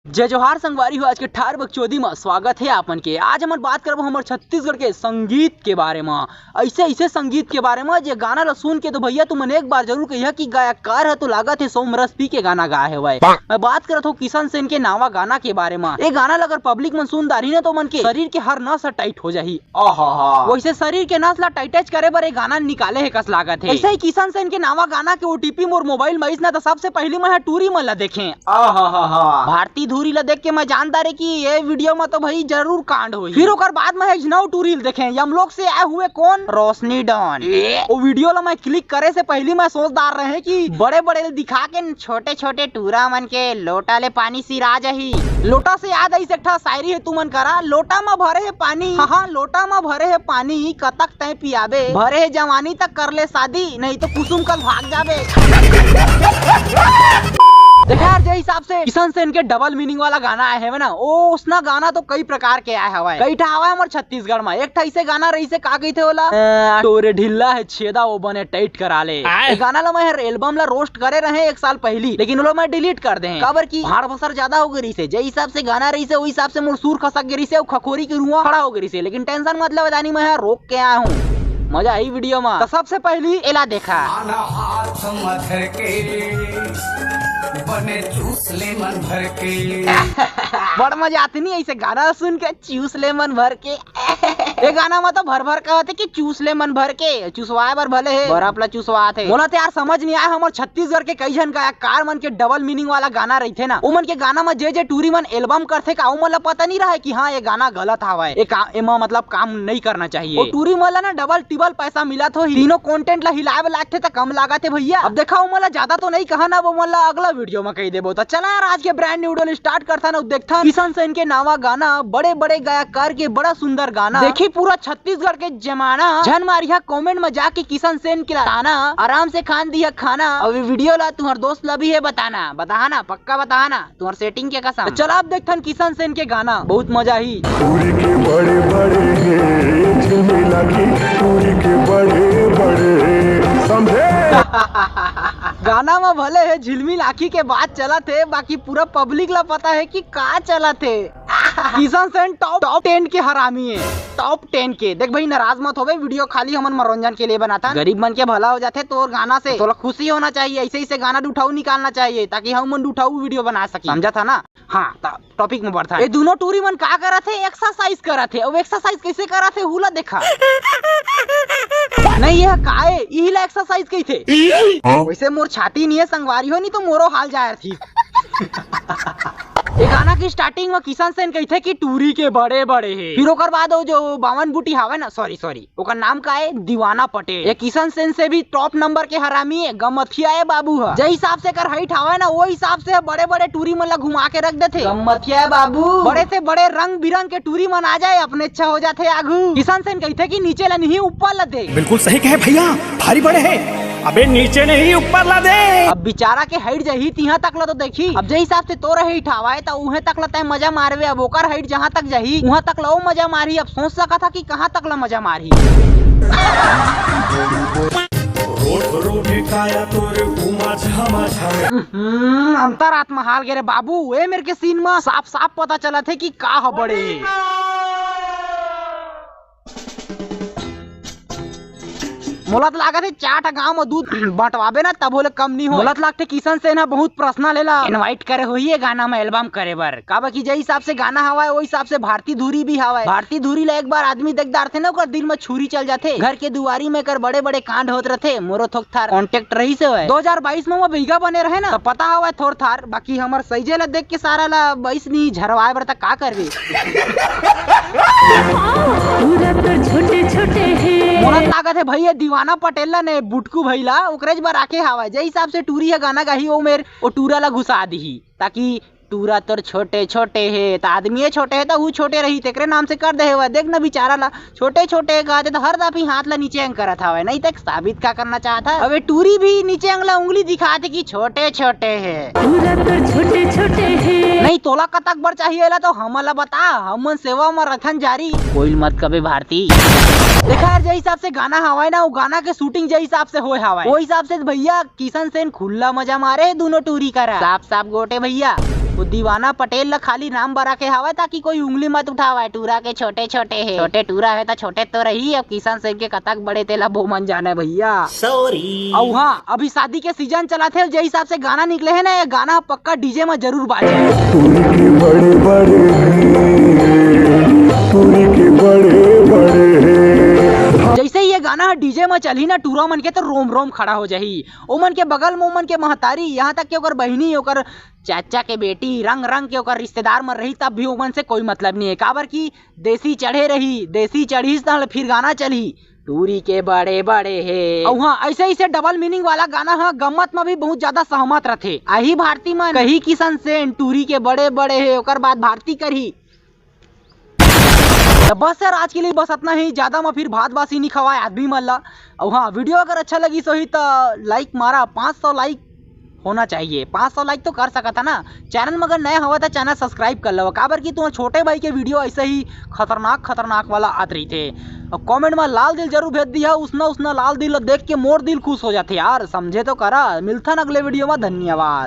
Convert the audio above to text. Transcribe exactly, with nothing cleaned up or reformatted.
जय जोहार संगवारी हो, आज के ठार बकचोदी म स्वागत हे आपन के। आज हमन बात करबो हमर छत्तीसगढ़ के संगीत के बारे म। ऐसे, ऐसे संगीत के बारे म जे गाना ल सुन के तो भैया तुमन एक बार जरूर कहिया कि गायककार ह तो लागत हे सोम रस पी के गाना गाए हवय। मैं बात करत हूँ किशन सेन के नावा गाना के बारे म। ये गाना ल अगर पब्लिक मन सुन डारही ना तो मन के शरीर के हर नस ह टाइट हो जाही। आहा। वैसे शरीर के नस ला टाइटेज करे बर ये गाना निकाले हे कस लागत हे। ऐसे ही किशन सेन के नावा गाना के ओटीपी मोर मोबाइल म आइस ना तो सबसे पहली मैं ह टूरी मन ला देखें। आहा। भारती धुरी ला देख के मैं जान डारे कि ये वीडियो म तो भाई जरूर कांड होही। फिर ओकर बाद मैं ह एक झन अउ टूरी ल देखें, यमलोक से आए हुए कौन? रोशनी डॉन। ए? वो वीडियो ला मैं क्लिक करे से पहली मैं सोच डार रहे कि बड़े बड़े ल दिखा के छोटे छोटे टूरा मन के लोटा ले पानी सिरा जाही। लोटा से याद आइस एक ठा शायरी हे तुमन करा, लोटा म भरे हे पानी, हाँ, हाँ, लोटा म भरे हे पानी, कतक तय पियाबे, भरे हे जवानी तक कर ले शादी, नहीं तो कुसुम कल भाग जाबे। देखा यार, जे हिसाब से किशन सेन के डबल मीनिंग वाला गाना आए हवे ना, ओ उसना गाना तो कई प्रकार के आए हवय, कई ठा हवय हमर छत्तीसगढ़ म। एक ठा ऐसे गाना रहिसे, का कहिथे ओला, अ, तोरे ढिल्ला हे छेदा, वो बने टाइट करा ले। आय। ये गाना ला मैं हर एल्बम ला रोस्ट करे रहे एक साल पहली, लेकिन ओला मैं डिलीट कर दे हँव। काबर कि भाड़ भसर ज्यादा हो गे रहिसे। जे हिसाब से गाना रहिसे, ओ हिसाब से मोर सुर खसक गे रहिसे, अउ खखोरी के रुआ खड़ा हो गे रहिसे। लेकिन टेंशन मत लेवे दानी, मैं ह रोक के आए हूँ, मजा आई वीडियो म। तो सबसे पहली एला देखा। आना हाथ म धर के, बने चूस ले मन भर के। बड़ मजा आथे नी ऐसे गाना सुन के, चूस ले मन भर के। ये गाना म तो भर भर कहत हे कि चूस ले मन भर के, चुसवाए बर भले हे, बरफ ला चुसवात हे। मोला तो यार समझ नहीं आया, हमर छत्तीसगढ़ के कई झन गायककार मन के डबल मीनिंग वाला गाना रहिथे ना, ओमन के गाना म जे जे टूरी मन एल्बम करथे का, ओमन ला पता नहीं रहे कि हाँ, ये गाना गलत हवय, ये का-, एमा मतलब काम नहीं करना चाहिए। वो टूरी मन ला ना डबल टिबल पैसा मिलत होही, तीनों कंटेंट ला हिलाए बर लागथे त कम लागत हे भैया। अब देखा, ओमन ला ज्यादा तो नहीं कहा ना, वो मन ला अगला वीडियो म कही देबो। तो चला यार, आज के ब्रांड न्यू डोल स्टार्ट करथन अउ देखथन किशन सेन के नावा गाना, बड़े बड़े गायककार के बड़ा सुंदर गाना। देखी पूरा छत्तीसगढ़ के जमाना, झन मारिहा कमेंट म जाके किशन सेन के ताना। आराम से खान दिया खाना। अउ ये वीडियो ला तुहर दोस्त ला भी हे बताना, बताहा ना, पक्का बताहा ना, तुहर सेटिंग के कसम। तो चला अब देखथन किशन सेन के गाना, बहुत मजा ही। टूरी के बड़े बड़े हे झिलमिल आँखी, टूरी के बड़े बड़े हे, समझे? गाना म भले हे झिलमिल आँखी के बात चलत हे, बाकी पूरा पब्लिक ला पता हे कि का चलत हे। Kishan Sen top, top ten के हरामी हे, टॉप टेन के। देख भाई, नाराज मत होबे, वीडियो खाली हमन मनोरंजन के लिए बनाथन, गरीब मन के भला हो जाथे तोर गाना से। तोला खुशी होना चाहिए, ऐसे ऐसे गाना डुठाऊ निकालना चाहिए, ताकि हमन डुठाऊ वीडियो बना सकी, समझा था ना? हाँ, त टॉपिक में बढ़थन। ये दोनों टूरी मन का करत हे? एक्सरसाइज करत हे। अब एक्सरसाइज कैसे करत हे, हुला देखा। नहीं, ये का हे? इही ला एक्सरसाइज कहिथे। हाँ? वैसे मोर छाती नहीं है संगवारी हो, नहीं तो मोरो हाल जायर थी। ये गाना की स्टार्टिंग में किशन सेन कहिथे कि टूरी के बड़े बड़े हे, फिर ओकर बाद वो जो बावन बूटी हावे ना, सॉरी सॉरी, ओकर नाम का हे? दीवाना पटेल। ये किशन सेन से भी टॉप नंबर के हरामी हे, गमथिया हे बाबू ह। जे हिसाब से एकर हाइट हावय ना, वो हिसाब से बड़े-बड़े टूरी मन ला घुमा के रख देथे। गमथिया हे बाबू। बड़े से बड़े रंग बिरंग के टूरी मन आ जाए, अपने इच्छा हो जाथे आगू। किशन सेन कहिथे कि नीचे ला नहीं, ऊपर ला दे। बिल्कुल सही कहे भैया, भारी बड़े हे। अबे नीचे नहीं, ऊपर ला दे। अब बेचारा के हाइट जही तिहा तक ला तो देखी। अब जे हिसाब से तोर हाइट हावय त उहे तक ला तय मजा मारबे। अब ओकर हाइट जहाँ तक जही, उहाँ तक ला वो मजा मारही। अब सोच सकत हा कि कहाँ तक ला मजा मारही। रोड रोड काया तोर घुमा झमा झम। हम्म, अंतरात्मा हाल गे रे बाबू। ए मेर के सीन म साफ साफ पता चलत हे कि का ह बड़े। मोला त लागत हे चार ठा गांव म दूध बंटवाबे ना, तभो ले कम नी हो। मोला त लागथे किशन सेन ह बहुत पर्सनल एला इनवाइट करे होही ये गाना म एल्बम करे बर। काबर कि जे हिसाब से गाना हवय, ओ हिसाब से भारती धुरी भी हवय। भारती धुरी ला एक बार आदमी देख डारथे ना, ओकर दिल म छुरी चल जाथे। घर के दुआरी म एकर बड़े-बड़े कांड होत रथे। मोरो थोक थार कॉन्टैक्ट रहिस हवय। दो हज़ार बाईस म वो भइगा बने रहे ना, त पता हवय थोर थार। बाकी हमर सइजे ला देख के सारा ला बाईस नी झरवाए बर त का करबे? पूरा तोर छोटे छोटे हे। मोला लागत हे भई, ये दीवाना पटेल ला ने बुटकू भई ला ओकरेच बर राखे हावय। जे हिसाब से टूरी ह गाना गाही, ओ मेर ओ टूरा ला घुसा दिही, ताकि टूरा तोर छोटे छोटे हे, त आदमी ये छोटे हे, त ऊ छोटे रही, तेकरे नाम से कर दे हेवय। देख न बेचारा ला, छोटे छोटे कहत हे, त हर दाफी हाथ ला नीचे अंग करत हावय, नहीं त साबित का करना चाहत हा? अबे टूरी भी नीचे अंग ला उंगली दिखात हे कि छोटे छोटे हे। पूरा तोर छोटे छोटे हे। नहीं, तोला कतक बर चाहिए ला तो हमन ला बता, हमन सेवा म रथन जारी। कोई मत कबे भारती। देखा यार, जे हिसाब से गाना हवय ना, वो गाना के शूटिंग जे हिसाब से होय हवय, वो हिसाब से भैया किशन सेन खुल्ला मजा मारे हे दोनों टूरी करा। साफ साफ गोटे भैया। वो दीवाना पटेल ला खाली नाम बरा के हावय, ताकि कोई उंगली मत उठावय। टूरा के छोटे छोटे हे, छोटे टूरा हे त छोटे तो रही। अब किशन सेन के कतक बड़े, तेला वो मन जाने भैया। सॉरी। अउ हाँ, अभी शादी के सीजन चलत हे, जे हिसाब से गाना निकले हे ना, ये गाना पक्का डीजे में जरूर बाजे। टूरी के बड़े बड़े हे, टूरी के बड़े बड़े हे। जैसे ही ये गाना डीजे में चलही ना, टूरा मन के तो रोम रोम खड़ा हो जाही। ओमन के बगल में ओमन के महतारी, यहाँ तक कि ओकर बहिनी, ओकर चाचा के बेटी, रंग रंग के ओकर रिश्तेदार मन रही, तब भी ओमन से कोई मतलब नहीं है। काबर कि देसी चढ़े रही, देसी चढ़ीस त फिर गाना चलही, टूरी के बड़े बड़े हे। अउ हाँ, ऐसे ऐसे डबल मीनिंग वाला गाना ह गम्मत में भी बहुत ज्यादा सहमत रथे। आही भारती मन, कही किशन सेन टूरी के बड़े बड़े हे, ओकर बाद भारती करही। तो बस यार, आज के लिए बस अतना ही। ज्यादा में फिर भात बासी नहीं खवाए आदमी मन ला। अउ हाँ, वीडियो अगर अच्छा लगिस होही त लाइक मारा, पाँच सौ लाइक होना चाहिए। पाँच सौ लाइक तो कर सकत है ना। चैनल में अगर नए हवा तो चैनल सब्सक्राइब कर लो, काबर कि तुम्हारे छोटे भाई के वीडियो ऐसे ही खतरनाक खतरनाक वाला आत रही थे। और कमेंट में लाल दिल जरूर भेज दिया, उसना उसना लाल दिल देख के मोर दिल खुश हो जाते यार, समझे तो करा। मिलथन अगले वीडियो में, धन्यवाद।